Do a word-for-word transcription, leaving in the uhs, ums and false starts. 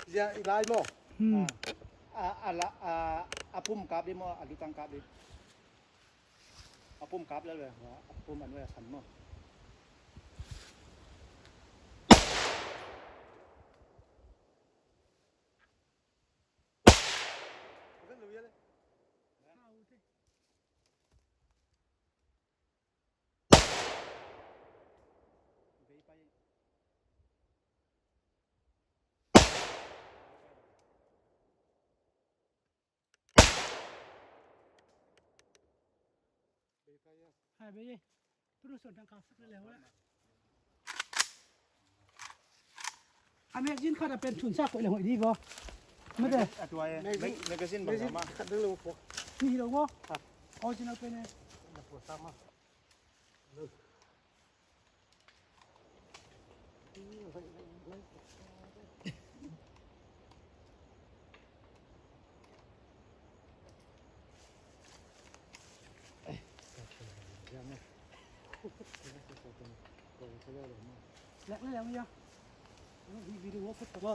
Zia i lai maw? Hmm. A, a, a, la, a, a pum kap di maw, a lutang kap di. A pum kap lel ve, a pum a nuai a san maw. Hai, bei. Tunu son tang kau sak leleng ula. A magazine khat a pen thun sa koih leng hoih di vaw. Mate. A tua e. Magazine, mag-, magazine bang magazine ma? Khat ding lo pua. Ni hi lo vaw. Ha. Original pen e. Na pua sa ma. Lek lek lek ya. Video ko ta ba.